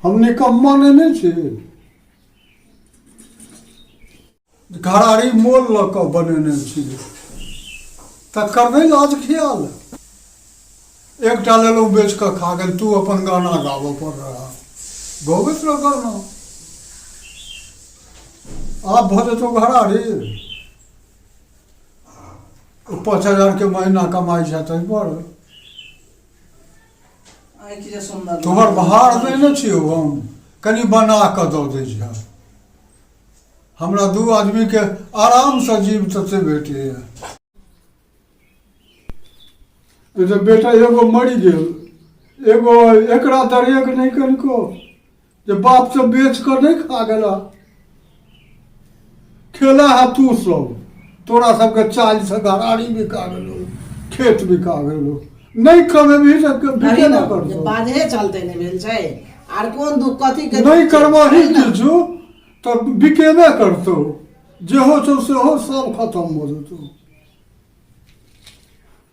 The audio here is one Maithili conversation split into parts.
हम निकम्मा नहि ने छी। घरारी मोल लऽ कऽ बनेने छी, तकर नहि लाज खियाल। एकटा लेलहुँ, बेच कऽ खा गेल। तू अपन गाना गाबऽ पर रह, गबैत रह गाना। आब भऽ जेतौ घरारी। 5000 के महीना कमाइ छै, ताहि पर आँखि जे सुन्दर। तोहर भार नहि ने छियौ हम, कनि बना कऽ दऽ दै छह। हमरा दू आदमीके आरामसँ जीव तते भेटैए। जे बेटा एगो मरि गेल, एगो एकरा दरेग नहि कनिको जे बाप सब बेच कऽ नहि खा गेला। खेला है तू सब, तोरा सबके चालि से घरारी बिका गेलो, खेत बिका गेलो। नहि कमेबही तऽ बिके ना करतौ। बाजहे चलते नहि भेल छै, आर कोन दुख कथी के? नहि करबही किछु तऽ बिकेबे करतौ। जेहो छौ सेहो सब खतम भऽ जेतौ।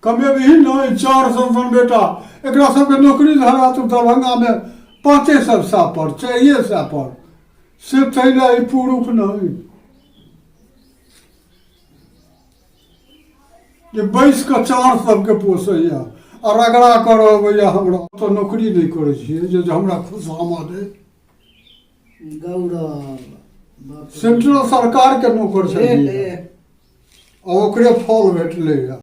कमेबही नहि। चार सन बेटा, एकरा सबके नौकरी धरा तू दरभंगामे 500 सए पर, 400 पर से। ताहि लए ई पुरुख नहि जे बैस कऽ चार सबके पोसैया आ रगड़ा करऽ अबैया। हमरा तऽ नौकरी नहि करै छियै जे हमरा खुशामद अइ। गौरव बाप रे। सेंट्रल सरकारके नौकर छलियै ए, आ ओकरे फल भेटलैए।